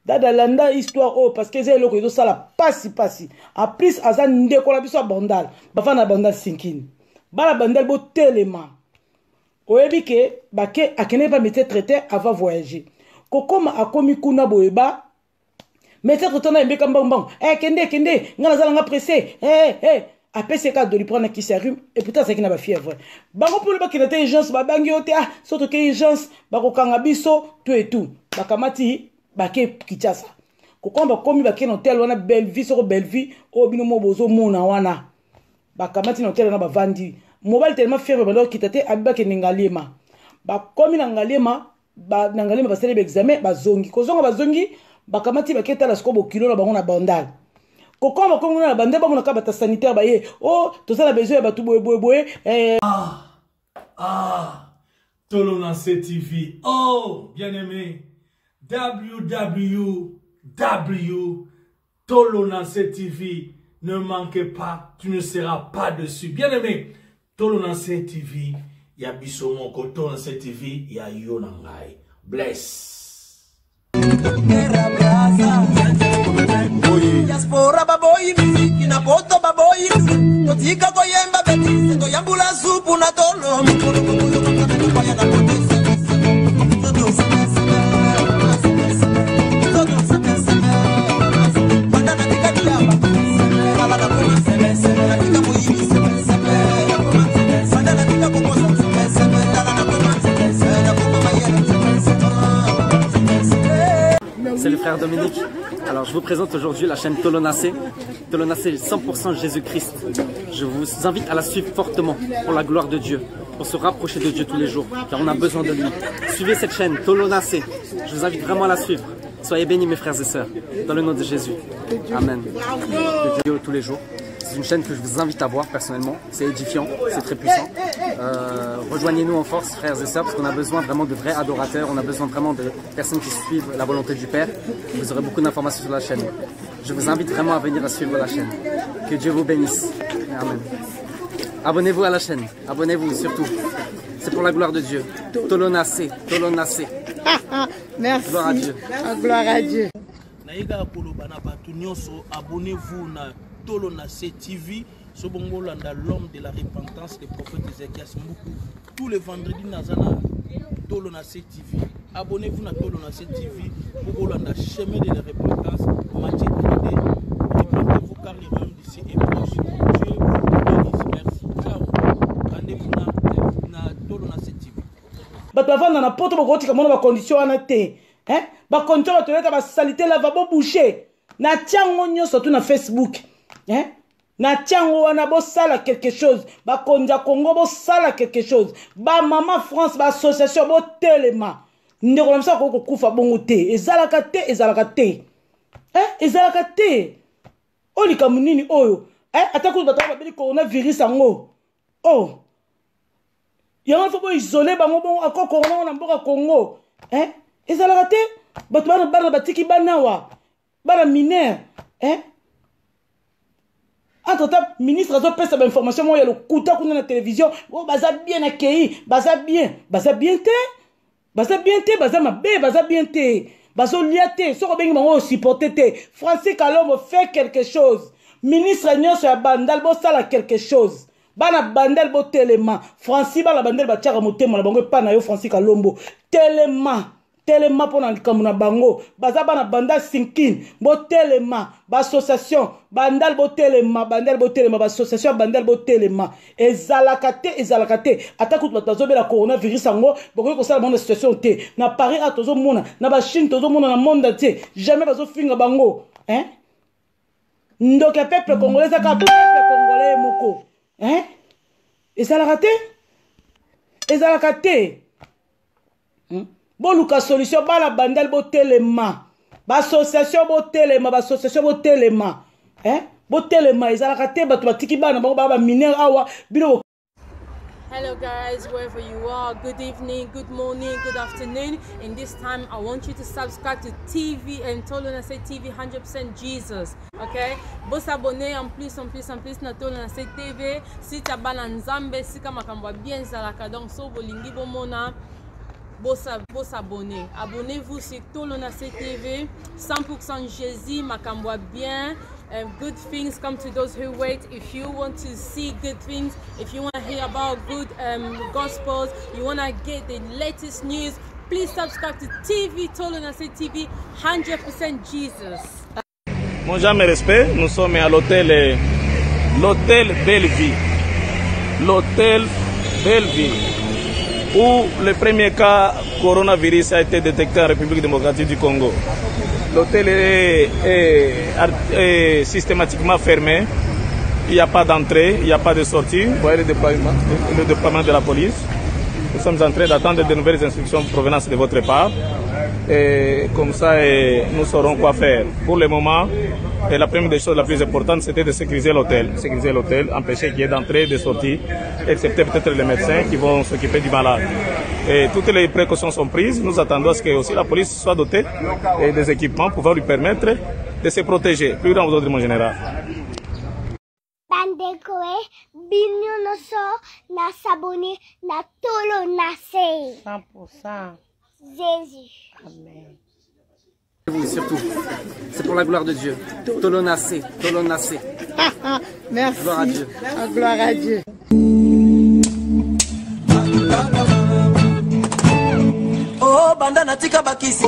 Dada landa histoire oyo parce que eza eloko ezosala pasi pasi. En plus aza ndeko na biso ya Bandal. Bafanda na Bandal Sinkini. Bana Bandal botelema. Oyebi ke bake akendeki pa médecin traiteur avant voyager. Kokoma akomi kuna boye ba médecin traiteur na yembeka mbangu mbangu. Eh kende kende nga naza nanga pressé. Eh eh apesi ye kaka doliprane na kisi ya rhume et pourtant azalaki na bafièvre bango mpona bakenda te urgence babangi yo te ah so toke urgence bakokanga biso tout et tout bakamati bake kinshasa kokoma bakomi bake na hotel wana bellevue soko bellevue oyo bino mo bozomona wana bakamati na hotel wana bavandi mobali tellement fièvre banda kokita te abi bakende ngaliema bakomi na ngaliema ba, na ngaliema basali baexamen bazongi kozonga bazongi bakamati bake tala sikoyo bokilo na bango na bandal kokoma bakomi kuna na bandal bamonaka bata sanitaire baye o oh, toza na besoin ya bato boye boye boye eh. ah, ah, Tolo na CTV oh bien aimé www Tolo na CTV ne manquez pas tu ne seras pas dessus bien aimé Tolo na TV ya biso moko Tolo na TV ya yo na ngai bless diaspora baboyi miziki na poto baboyi totika koyemba betise toyambula supu na tolo mokolo kokoyokoya na poto C'est le frère Dominique. Alors je vous présente aujourd'hui la chaîne Tolonacé. Tolonacé 100% Jésus-Christ. Je vous invite à la suivre fortement pour la gloire de Dieu, pour se rapprocher de Dieu tous les jours, car on a besoin de lui. Suivez cette chaîne Tolonacé. Je vous invite vraiment à la suivre. Soyez bénis mes frères et sœurs, dans le nom de Jésus. Amen. De Dieu tous les jours. C'est une chaîne que je vous invite à voir personnellement. C'est édifiant, c'est très puissant. Euh, rejoignez-nous en force, frères et sœurs, parce qu'on a besoin vraiment de vrais adorateurs. On a besoin vraiment de personnes qui suivent la volonté du Père. Vous aurez beaucoup d'informations sur la chaîne. Je vous invite vraiment à venir à suivre la chaîne. Que Dieu vous bénisse. Amen. Abonnez-vous à la chaîne. Abonnez-vous surtout. C'est pour la gloire de Dieu. Tolonacé, Tolonacé. Merci. Gloire à Dieu. Gloire à Dieu. naye kaka koloba na bato nyonso abonnez-vous na tolo na se tv so bongo olanda l'homme de la repentance le prophète ezekias mbuku tous les vendredis naza na tolo na se tv abonnez-vous na tolo na se tv mpo bolanda chemin de la repentance matie 3D repentez-vous car le royaume du ciel est proche dieu vous bénisse merci ciao rendez-vous na, na tolo na se tv bato bavanda na poto bokotika mona bacondition wana te eh? bacondition bato eleta basalite lava bobouche natia yango nyonso tu na facebook eh? natia yango wana bosala quelque chose bakonzi ya congo bosala quelque chose bamama france baassociation botelema ndeko na biso akoki kokufa bongo te ezalaka te ezalaka te eh? ezalaka te oyo likambo nini oyo eh? ata kutu bato babeli coronavirus yango oh yango fo boisole bango bongo ako corona na mboka congo eh? ezalaka te bato bana bana batiki bana awa bana mineur eh? entre temps ministre azopesa bainformation moko ya lokuta kuna na télévision oyo oh, baza bien akei baza bien baza bien te baza bien te baza mabe baza bien te bazolia te soki obengi bango osupporte te francis kalombo fait quelque chose ministre nyonso ya bandal bosala quelque chose bana bandal botelema francis bana bandal batiaka motema na bango epai na yo francis kalombo telema telema mpo na likambo na bango baza bana bandal sinkin botelema baassociation bandal botelema bandal botelema baassociation ya bandal botelema ezalaka te ezalaka te ata kutu bato bazobela coronavirus yango bokoki kosala bango na situation te na paris a tozomona na bachine tozomona na monde entier jamais bazofinga bango hein? ndoki ya peuple congolais ezaka peuple congolais ye moko hein? ezalaka te ezalaka te hmm? boluka solution bana bandal botelema baassociation botelema baassociation botelema eh? botelema ezalaka te bato batiki bana bango baa bamineur awa bino Hello guys, wherever you are, good evening, good morning, good afternoon. In this time, I want you to subscribe to TV and Tolonase TV 100% Jesus. Okay? Bo s'abonner en plus, en plus, en plus na Tolonase TV. Si tu as bana nzambe, sika makambo bien zalaka donc so bolingi bomona. S'abonner. Abonnez-vous sur Tolonase TV, 100% Jésus, Makamboa bien. Good things come to those who wait. If you want to see good things, if you want to hear about good gospels, you want to get the latest news, please subscribe to TV Tolonase TV, 100% Jesus. Mon jamais respect, nous sommes à l'hôtel l'hôtel Bellevue. L'hôtel Bellevue, où le premier cas coronavirus a été détecté en République démocratique du Congo. L'hôtel est, est, est, systématiquement fermé. Il n'y a pas d'entrée, il n'y a pas de sortie. Vous voyez le déploiement, le déploiement de la police. Nous sommes en train d'attendre de nouvelles instructions provenant de votre part. Et comme ça, et nous saurons quoi faire. Pour le moment, et la première des choses la plus importante, c'était de sécuriser l'hôtel. Sécuriser l'hôtel, empêcher qu'il y ait d'entrée et de sortie, excepté peut-être les médecins qui vont s'occuper du malade. Et toutes les précautions sont prises. Nous attendons à ce que aussi la police soit dotée et des équipements pouvant lui permettre de se protéger. Plus grand aux mon général. Bandeko bino nyonso na s'abonner na Tolo na se. 100%. Jésus. Amen. Vous surtout, c'est pour la gloire de Dieu. Tolonacé, Tolonacé. Merci. Gloire à Dieu. Gloire à Dieu. Oh, banda natika bakisi.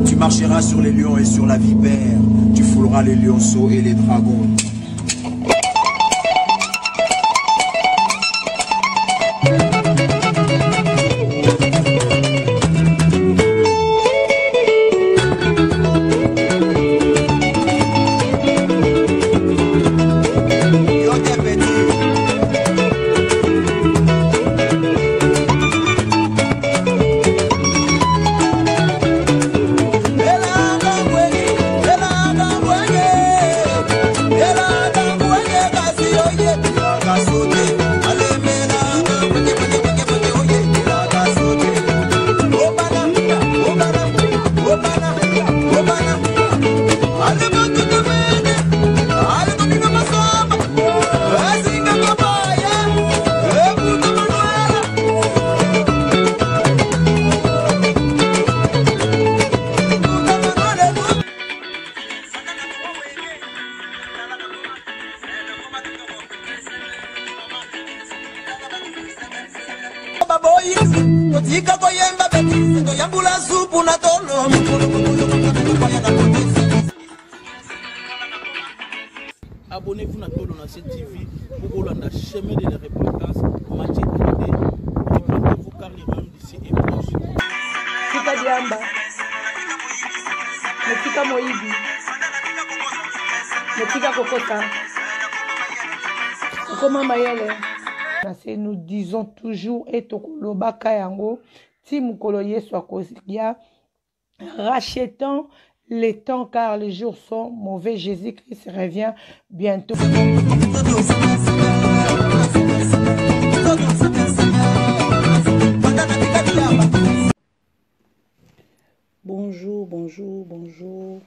Tu marcheras sur les lions et sur la vipère, tu fouleras les lionceaux et les dragons. Totika koyemba betise toyambula supu na tolo Abonnez-vous à Tolo Nase TV pour kolanda chemin de la repentance Matthieu 3D. Repentez-vous car le royaume d'ici est proche. Tika diamba. Motika moyibi. Motika kokota. Okoma mayele. Nase nous disons toujours et tokolobaka yango ti mokolo Yesu akoya rachetant les temps car les jours sont mauvais. Jésus-Christ revient bientôt. Bonjour, bonjour, bonjour.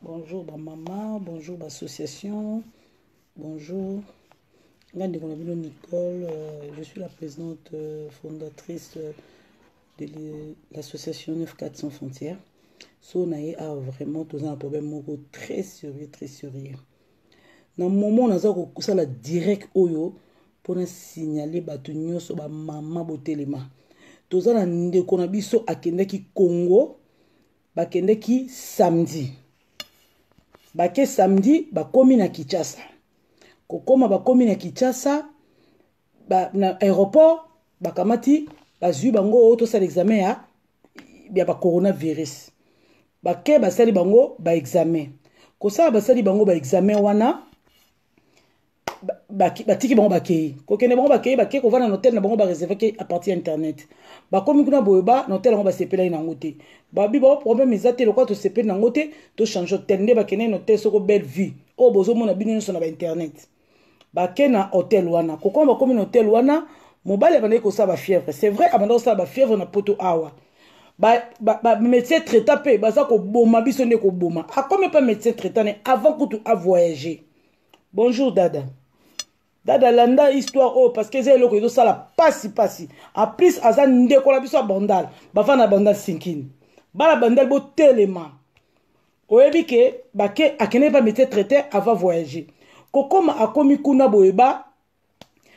Bonjour, ma maman. Bonjour, association. Bonjour. Nicole, je suis la présidente fondatrice de l'association 94 sans frontières. So na ye a vraiment toza na problème moko très sérieux, très sérieux. Na moment naza kosala direct oyo mpona signaler bato nyonso bamama botelema. Toza na ndeko na biso akendaki Congo Bakendeki samedi. Bake samedi bakomi na Kinshasa. Kokoma bakomi na Kinshasa ba, na aéroport bakamati bazwi bango oyo tosala examen ya ya ba coronavirus. Bake basali bango ba examen. Kosala basali bango ba examen wana batiki bango bakei kokende bango bakei bakei kovanda na hotel na bango bareservaki à partir ya internet bakomi kuna boye ba na hotel yango basepelaki na yango te babi bao problème eza te lokola tosepeli na yango te tochange hotel nde bakendaki na hotel soko belle vie oyo bozomona bino nyonso na bainternet bake na hotel wana kokoma bakomi na hotel wana mobali abandaki kosala bafièvre c'est vrai abandaki kosala bafièvre na poto awa bamédecin ba, ba traitant mpe baza koboma biso nde koboma akomi mpe médecin traitant ne avant kutu avoyager Bonjour dada. Dada landa histoire oyo parce que eza eloko ezosala pasi pasi. En plus aza ndeko na biso ya bandal. Bafana na bandal sinkini. Bana bandal botelema. Oyebi ke bake akendeki pa médecin traiteur avant voyager. Kokoma akomi kuna boye ba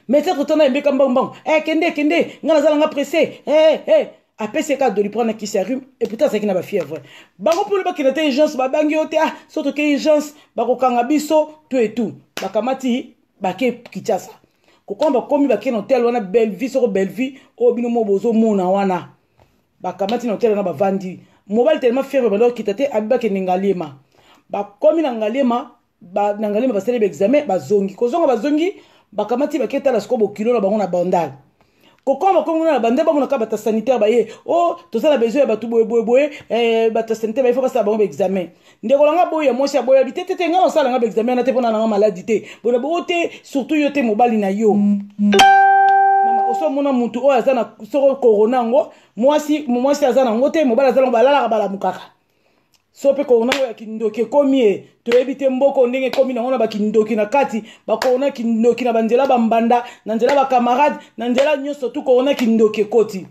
médecin traiteur na yembeka mbangu mbangu. Eh kende kende nga naza nanga pressé. Eh eh apesi ye kaka doliprane na kisi ya rhume epuis azalaki na bafièvre bango mpo bakenda te urgence babangi yo te ah so toke urgence bakokanga biso tout et tout bakamati bake kinshasa kokoma bakomi bake na hotel wana bellevue soko bellevue oyo bino mo bozomona wana bakamati na hotel wana bavandi mobali tellement fièvre banda kokita te abi bakende ngaliema bakomi na ngaliema ba, na ngalema basali ba examen bazongi kozonga bazongi bakamati baketala sikoyo bokilo na bango na bandal kokoma bakomi kuna na bande bamonaka bato ya sanitaire baye o oh, toza na besoin ya bato boye boye boye eh, bato ya sanitaire baye fo basala bango baexamen ndeko na nga boye ya mwasi aboya bi te te te nga nasala nga baexamen wana te mpo na nanga maladi te bona bo te surtout yo te mobali na yo mama oso omona mutu oyo aza na soko corona yango mwasi mwasi aza nango te mobali aza nango balalaka balamukaka so mpe korona yango ya kindoki ekomi e toyebi te mboko ndenge ekomi nango na bakindoki na kati bakorona kindoki na banzela bambanda na nzela bacamarade na nzela nyonso tu korona kindoki ekoti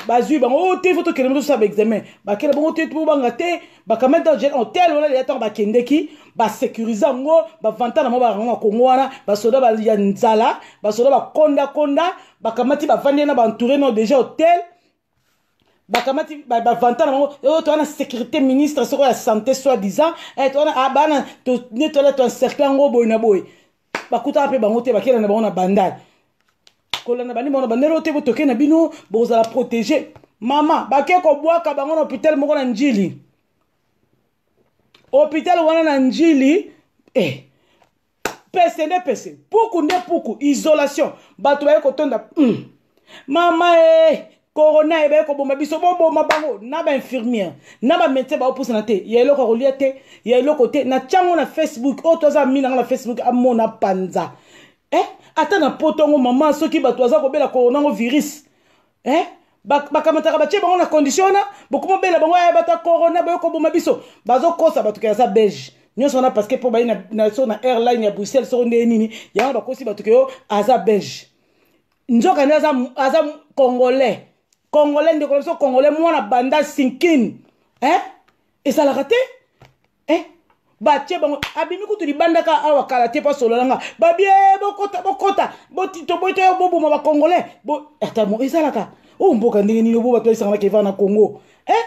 bazwi bango o oh, te fo tokende tosala baexamen bakende bango te tobanga te bakamati na hotel wana deja ntango bakendeki basécurise yango bavanta na mwa barango na kongo wana basoda ya nzala basoda bakondakonda bakamati bavandi na baentoure no deja hotel bakamati bavanta na bango oyo oh, toza na sécurité ministre soko ya santé soit disant eh, toza ah, bana nde toza toencercle yango boye na boye bakutaka mpe bango te bakenda na bango na bandal kolanda bandi bango na bandal oyo te botoke na bino bokozala protégé mama bake kobwaka bango na hôpital moko na njili hôpital wana na njili eh. pese nde pese puku nde puku isolation bato baye kotonda mm. mama e eh, corona ebaye koboma biso boboma bango na bainfirmière na bamédecin baopusana te ya eloko ya kolia te ya eloko te na tyango na facebook oyo toaza minanga na facebook amona panza eh, ata na poto yango mama soki bato baza kobela corona yango virus eh? bakamataka batie bango na condition wana bokoma obela bango aya bata corona boye koboma biso bazokosa bato ke aza belge nyonso wana parce que mpo baye na, na, so na airline ya bruxelles soko ndenge nini yango bakosi bato ke yo aza belge nzoka nde aza, aza congolais congolais ndeko na biso congolais mwana banda sinkin eh? ezalaka te eh? batie bango abimi kutu libanda kaka awa kala te mpo asolola nga babie eh, bokota bokota toboyi toya boboma bacongolais bo ata mo ezalaka oyo oh, mboka ndenge nini obo bato bayesanganaka eva na congo eh?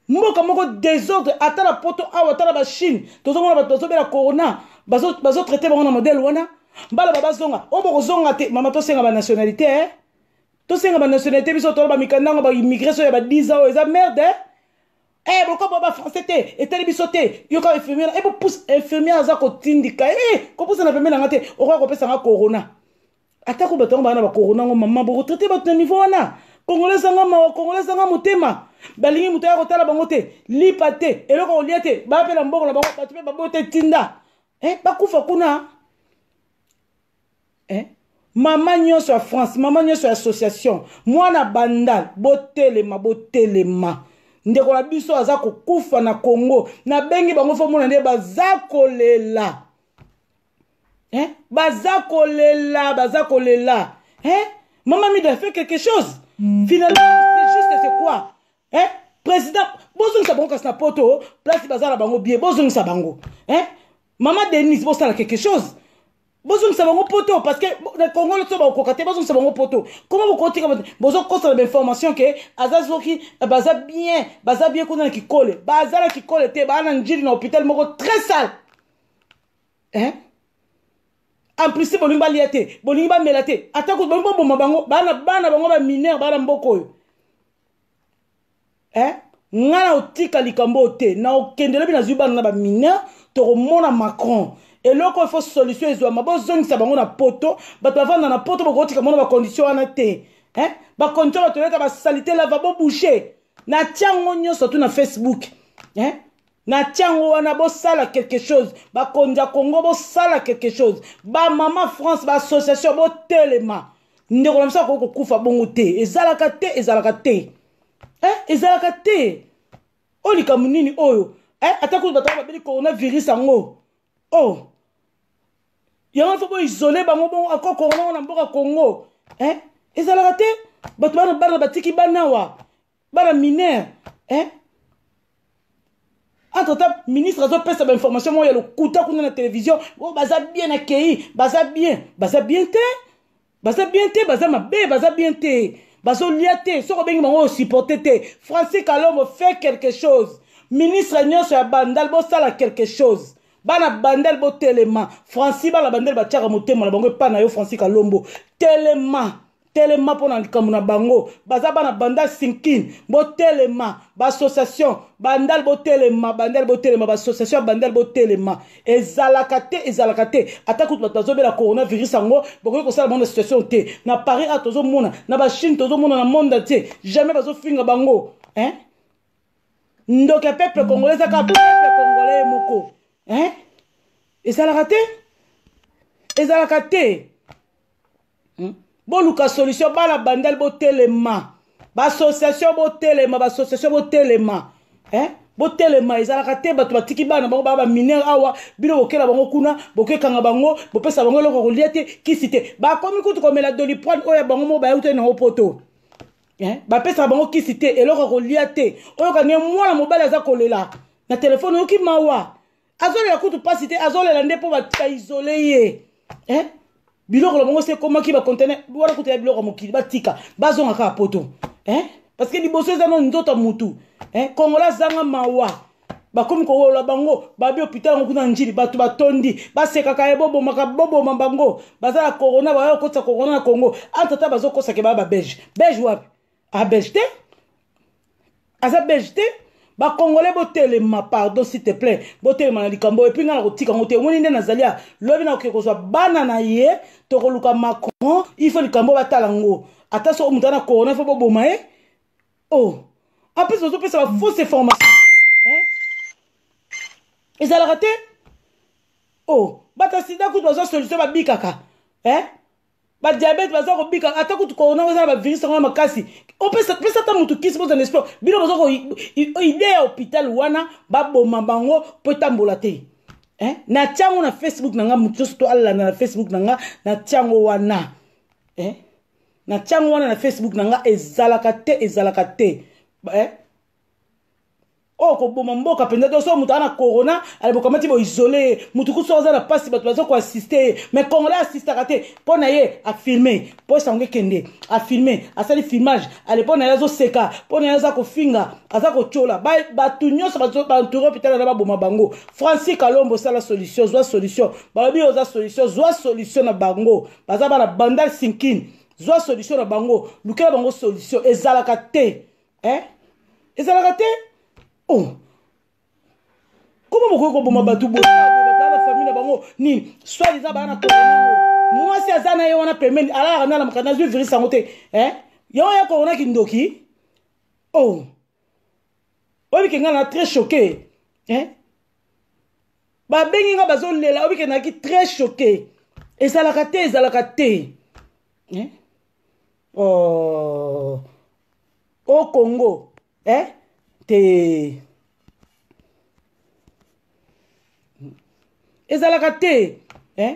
mboka moko desordre ata na poto awa ata na bachine tozomona bato bazobela corona bazotraite bango na modele wana mbala babazonga oyo bokozonga te mama tosenga banationalité eh? tosenga banationalité biso tola bamikanda yango baimmigre so ya ba 10 ans oyo eza merde eh? Eh, boko ba français te etali biso te yoka infirmière eh, bopousse infirmière aza kotindika eh, kopusa na pembeni na nga te okoka kopesa nga corona atako bato yango baa na bacorona yango mama bokotraite bato na niveau wana congolais ezanga mawa congolais ezanga motema balingi moto aya kotala bango te lipa te eloko kolia te baa mpe na mbongo na bango bato mpe baboyo te tinda eh, bakufa kuna eh? mama nyonso ya france mama nyonso ya association mwana bandal botelema botelema ndeko na biso aza kokufa na congo nabengi bango fo mona nde baza kolela eh? baza kolela baza kolela eh? mama mida fait quelque chose mm. finalement c'est juste c'est quoi eh? président bozongisa bango kasi na poto place baza na bango bien bozongisa bango eh? mama denise bosala quelque chose. Bozongisa bango poto parce que na Congo so bakokoka te, bozongisa bango poto. Comment bokotika bozokosa na bainformation ke aza soki baza bien, baza bien kuna na kikole? Baza na kikole te, baa na Njili na hôpital moko très sale, hein? En plus bolingi balia te, bolingi bamela te, ata bolingi boboma bango, bana bana bango bamineur, bana mboka oyo, eh? Nga na otika likambo oyo te, na okende lobi nazwi bana na bamineur, tokomona Macron. Eloko oyo fo solution ezwama, bozongisa bango na poto. Bato bavanda na poto, bokotika bango na bacondition wana te, eh? Bacondition bato eleka basalite, lavabo bouche. Natia yango nyonso tu na Facebook, eh? Natia yango wana, bosala quelque chose. Bakonzi ya Congo, bosala quelque chose. Bamama France, baassociation, botelema. Ndeko na biso akoki kokufa bongo te, ezalaka te, ezalaka te, eh? Ezalaka te. Oyo likambo nini oyo, eh? Ata kutu bato babeli coronavirus yango, oh, yango fo boisole bango bongo ako corona ngo na mboka Congo, eh? Ezalaka te. Bato bana bana batiki bana awa, bana mineur, eh? Entre temps ministre azopesa bainformation moko ya lokuta kuna na télévision: oyo baza bien na kei, baza bien. Baza bien te, baza bien te, baza mabe, baza bien te, bazolia te. Soki obengi bango, osupporte te. Francis Kalombo, fait quelque chose. Ministre nyonso ya Bandal, bosala quelque chose. Bana Bandal, botelema. Francis, bana Bandal batiaka motema na bango epai na yo. Francis Kalombo, telema, telema mpo na likambo na bango. Baza bana Bandal sinkin, botelema. Baassociation Bandal, botelema. Bandal, botelema. Baassociation ya Bandal, botelema. Ezalaka te, ezalaka te. Ata kutu bato bazobela coronavirus yango, bokoki kosala bango na situation te. Na Paris a tozomona, na bachine tozomona, na monde entier, jamais bazofinga bango, hein? Ndoki ya peuple congolais ezaka peuple congolais ye moko, hein? Ezalaka te, ezalaka te, Boluka solution. Bana Bandal, botelema. Baassociation, botelema. Baassociation, botelema, eh? Botelema. Ezalaka te. Bato batiki bana bango baa bamineur awa, bino bokela bango kuna, bokekanga bango, bopesa bango eloko kolia te, kisi te. Bakomi kutu komela Doliprane oyo ya bango moko bayauti nango poto, eh? Bapesaka bango kisi te, eloko kolia te. Oyoka nde mwana mobali aza kolela na telefone, oyoki mawa. Azolela kutu mpasi te, azolela nde mpo baisole ye, eh? Biloko na bango se ekomaki bacontener wana kutu ya biloko ya mokili, batika, bazonga kaka poto, eh? Parce que liboso eza no nzoto ya mutu, eh? Kongola azanga mawa. Bakomi kowola bango, babi hôpital yango kuna Njili, bato batondi, basekaka ye. Bobomaka, boboma bango, baza na corona, baya kokotisa corona na Congo. Entre temps bazokosake baya babelge. Belge wapi? Abelge te, aza belge te. Bakongolais, botelema. Pardon, s'il te plaît, botelema na likambo. Et puis ngai na kotika yango te. Omoni nde nazali ya lobi, na koke kozwa bana na ye, tokoluka Macron. Il faut likambo batala yango. Ata soki moto ana corona, il faut boboma ye? Oh, en plus ozopesa bafausse information, hein? Ezalaka te. Oh, bato sida kutu bazwa solution, babikaka, hein? Badiabete baza kobika. Ata kutu corona eza na bavirus yango makasi, opesa pesa ata motu kisi, bozana espoir. Bino boza ko idée ya hôpital wana, baboma bango mpo etambola te, eh? Natia yango na Facebook na nga, motu nyonso to alanda na Facebook na nga. Natia yango wana, eh? Natia yango wana na Facebook na nga. Ezalaka te, ezalaka te, eh? Oyo koboma mboka mpenza te. So moto aza na corona, alebokamati, boisole ye. Motu kusu aza na mpasi, bato baza koassiste ye, mais congolais assistaka te. Mpo na ye afilme, mpo sango ekende, afilme, asali filmage ale. Mpo na ye azoseka, mpo na ye aza kofinga, aza kotyola bato nyonso baentoure hôpital wana, baboma bango. Francis Kalombo, sala solution, zwa solution. Balobi oza solution, zwa solution na bango. Baza bana Bandal sinkin, zwa solution na bango, lukela bango solution. Ezalaka te, eh? Ezalaka te. Oh, koma bokoki koboma bato boye, baa na famille na bango nini, soit eza baa na corona. Mwasi aza na ye wana pembeni, alalaka nde alamaka, nazwi virus yango te, eh? Yango ya corona, kindoki. Oh, oyebi ke ngai na très choqué, eh? Babengi nga, bazolela. Oyebi ke nayaki très choqué. Ezalaka te, ezalaka te, eh? Oh, au Congo, eh? Te, ezalaka te, eh?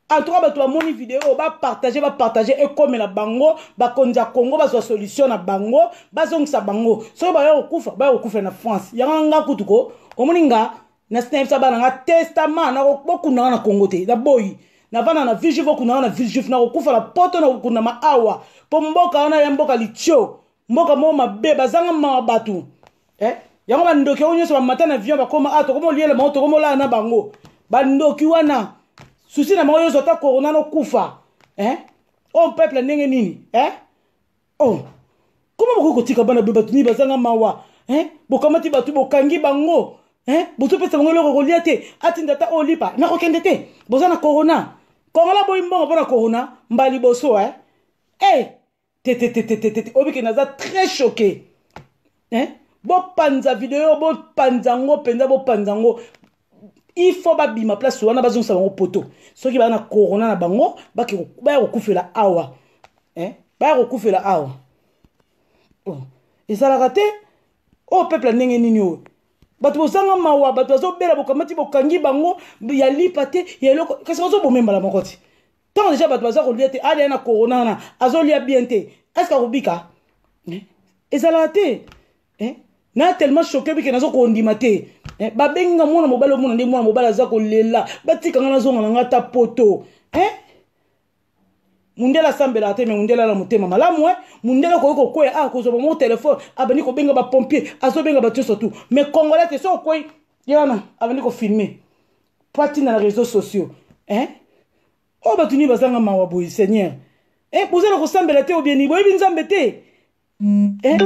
En tout cas, bato bamoni video oyo, bapartage, bapartage, ekomela bango. Bakonzi ya Congo bazwa solution na bango, bazongisa bango. Soki baya kokufa, baya kokufa na France. Yango nga kutu ko omoni nga nasi nayebisa bana nga testament, bokundanga na Congo te, naboyi. Navanda na ville juive, okundanga na ville juive, nakokufa na poto, nakokundama awa mpo mboka wana ya mboka litio, mboka moko mabe, bazanga mawa bato eh? Yango bandoki yango nyonso bamata na avion, bakoma a tokoma oliela bango, tokoma olala na bango. Bandoki wana susi na bango nyonso, ata corona nokufa eh? Oyo peuple ndenge nini eh? Oh, koma bokoki kotika bana be bato nini bazanga mawa eh? Bokamati bato, bokangi bango eh? Bozopesa bango eloko kolia te, atinda ata oyo lipa, nakokende te, boza na corona. Kongola boyi mbongo mpo na corona mba liboso eh? Hey! Te te te te te te, obike naza très choqué eh? Bopanza video, bopanza yango mpenza, bopanza yango. Il faut babima place wana, bazongisa bango poto. Soki baa na corona na bango, baya kokufela awa eh? Baya kokufela awa. Oh. Ezalaka te. Oyo peuple ndenge nini oyo? Bato bozanga mawa, bato bazobela, bokamati, bokangi bango, ya lipa te, ya eloko, kasi bazoboma mbala moko ti. Ntango deja bato baza kolia te, alia na corona wana, azolia bien te, est-ce akobika? Eh? Ezalaka te eh? Na tellement choqué bike, nazo kondima te eh? Babengi nga mwana mobali, omona nde mwana mobali aza kolela, batika nga nazonga na nga ata poto eh? Mundele asambelaka te, me mundele ala motema malamu eh? Mundele akoki kokwea, ah, kozwa bango telefone, abandi kobenga bapompier, azobenga bato nyonso tu. Mais congolais te, so okwei ye wana abandi kofilme po atinda na réseaux sociaux eh? Oyo bato nini bazanga mawa boye, Seigneur eh? Boza na kosambela te, obieni boyebi Nzambe te eh?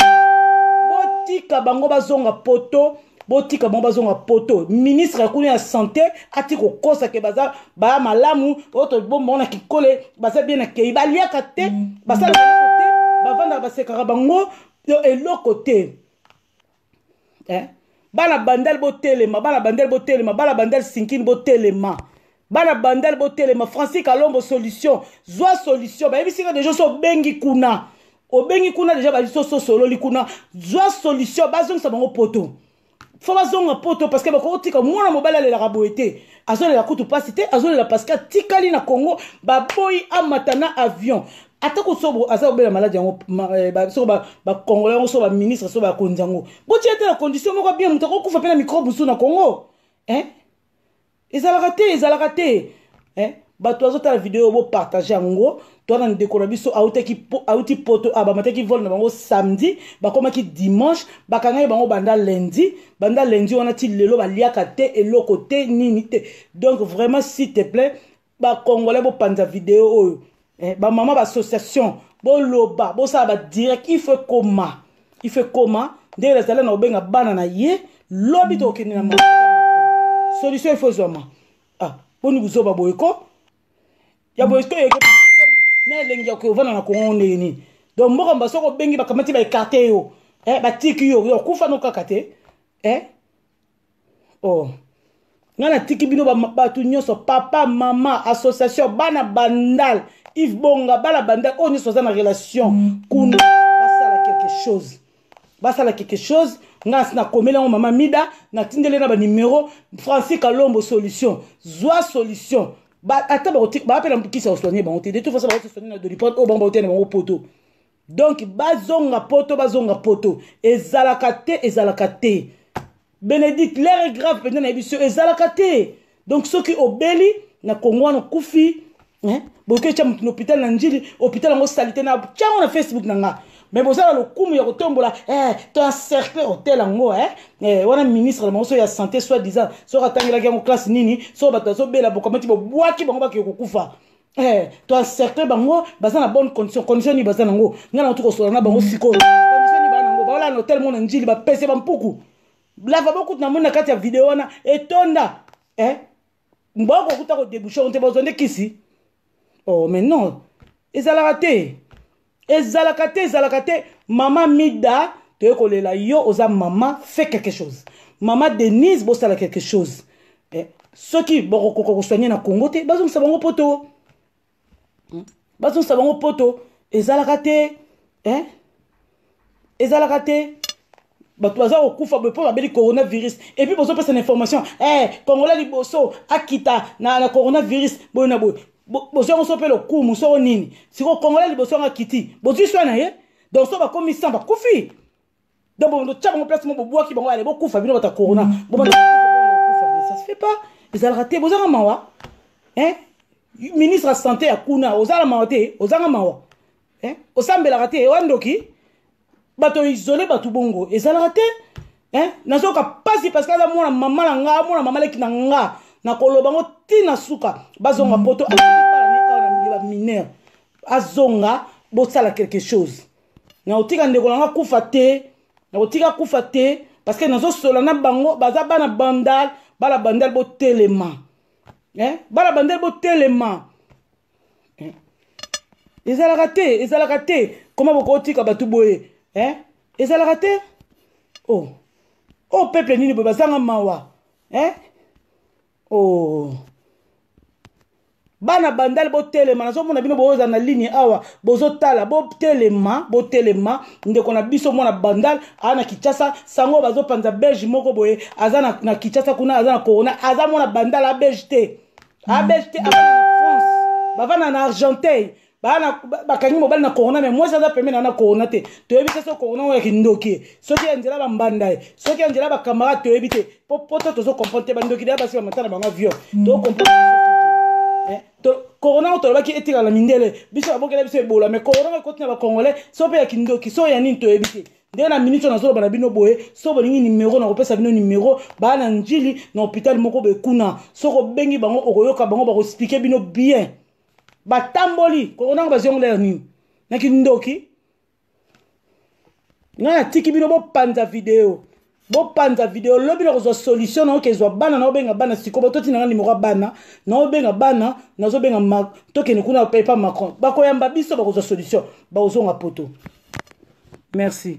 Botika bango bazonga poto, botika bango bazonga poto. Ministre ya kuna ya santé ati kokosa ke baza baya malamu, oyo tobomba bango na kikole, baza bien akei, baliaka te, basalaka eloko te, bavandaka, basekaka bango, eloko te eh? Bana Bandal botelema, bana Bandal botelema, bana Bandal sinkini botelema, bana Bandal botelema. Francis Kalombo, solution, zwa solution. Bayebisi nga deja, so obengi kuna, obengi kuna deja, babiso so sololi kuna, zwa solution, bazongisa bango poto. Fo bazonga poto, parce que bakotika mwana mobali alelaka boye te. Azolela kutu mpasi te, azolela parce que atikali na Congo, baboyi amata na avion. Ata kosobo aza kobela maladi yango, soko bacongolais yango, so baministre, so bakonzi yango, botia te na condition moko bien. Moto akokufa mpe na microbe mosusu na Congo eh? Ezalaka te, ezalaka te eh? Bato bazotala video, bopartage yango. Towana ndeko na biso auti poto, ah, bamataki vol na bango samedi, bakomaki dimanche, bakangaki bango banda lundi. Banda lundi wana ti lelo baliaka te, eloko te, nini te. Donc vraiment, s'il te plaît, bacongolais, bopanza video oyo eh, bamama baassociation boloba, bosala badirect. Il faut ekoma, il faut ekoma. Ndenge nazali na kobenga bana na ye, lobi tokokende na solution, il faut ezwama. Ah, boni buzoba boye ko ya boye to na elengi ya kovanda na Kongo ndenge nini? Donc mboka mba soki obengi, bakamati, baekarte yo eh, batiki yo, yo okufa no kaka te eh? Oh. Ngai natiki bino bato nyonso, papa, mama, association bana Bandal, Yves Bonga, bana Bandal oyo nyonso baza na relation kuna, basala quelque chose, basala quelque chose. Ngai nasi nakomeli yango mama Mida, natindeli na banimero. Francis Kalombo, solution, zwa solution. Ata baapela kisi ya kosoigne bango te. De toute façon bakosoigne na Doliprane oyo bango baotena bango poto. Donc bazonga poto, bazonga poto. Ezalaka te, ezalaka te. Bénédicte, l'air est grave mpenza, nayebi so ezalaka te. Donc soki obeli na Kongo wana, okufi, bokoki etya moto na hôpital na Njili, hôpital yango sali te. Na tiango na Facebook na nga, mais bozala lokumu ya kotombola eh, to encercle hotel yango eh, eh, wana ministre na bango so ya santé soit disant, soki atangelaki yango classe nini? Soki bato bazobela, bokamati, bobwaki bango, bakeke kokufa eh, to encercle bango, baza na bonne condition. Condition nini baza nango? Ngai na kosola na bango sikoyo, condition nini baza nango? Baolala na hotel mona Njili, bapese bampuku, lavabo kutu namoni na kati ya video wana etonda eh? Mboko kuta kodebouche te, bazwa nde kisi. Oh, mais non, ezalaka te, ezalaka te, ezalaka te. Mama Mida, toye kolela yo, oza mama, fait quelque chose. Mama Denise, bosala quelque chose eh? Soki bokokoka kosoigne na Congo te, bazongisa bango poto, bazongisa bango poto. Ezalaka te eh? Ezalaka te. Bato baza kokufa boye mpo babeli coronavirus, et puis bozopesa na information eh, Congolais liboso akita na coronavirus boye na boye. Bozwa yango so mpe lokumu soko nini? Sikoyo Congolais liboso yango akiti, bozwi swa na ye. Donc so bakomi 100 bakufi, donc botya bango place mo, bobwaki bango, ale bokufa bino bato ya corona, bobanda kokufa. Mais ça se fait pas, ezalaka te. Bozanga mawa eh? Ministre ya santé ya kuna ozala mawa te, ozanga mawa eh? Osambelaka te, oya ndoki. Bato isole bato bongo ezalaka te eh? Nazoyoka mpasi parce que aza mwana mama na nga, mwana mama leki na nga. Nakoloba ngo ntina suka bazonga poto bamineur azonga, bosala quelque chose. Nakotika ndeko na nga kufa te, nakotika kufa te, parce que nazosola na bango. Baza bana Bandal, bana Bandal botelema eh? Bana Bandal botelema eh? Ezalaka te, ezalaka te. Koma bokotika bato boye eh? Ezalaka te. Oh, oh, peuple nini boye bazanga mawa eh? Oh, bana Bandal botelema. Nazomona bino bozala na ligne awa, bozotala. Botelema, botelema. Ndeko na biso mwana Bandal aa na Kinshasa, sango bazopanza Belge moko boye aza na Kinshasa kuna, aza na corona. Aza mwana Bandal, abelge te, abelge te, avanda na France, bavanda na Argenteuil. Bakangi mobali na corona, mais mwasi aza pembeni na corona te. Toyebi te so corona oyo ya kindoki, soki ya nzela bambanda ye, soki ya nzela bacamarade, toyebi te. Po poto tozocomprendre te. Bandoki deya basi bamata na bango avion, tocomprendre. Corona oyo tolobaki etikala na mindele, biso babokela biso Ebola, mais corona oyo ekoti na bacongolais, so mpe ya kindoki, so ya nini, toyebi te. Nde na minute oyo nazoloba na bino boye, so bolingi nimero, nakopesa bino nimero. Baa na Njili na hôpital moko boye kuna. Soki obengi bango, okoyoka bango bakoexpliquer bino bien. Batamboli corona ngo bazongo ya nini na kindoki. Ngai natiki bino bopanza video, bopanza video. Lobi na kozwa solution na okezwa bana, naobenga bana sikoyo. Bototinanga nimero ya bana, naobenga bana, nazobenga. Tokende kuna epa Macron, bakoyamba biso, bakozwa solution, bakozonga poto. Merci.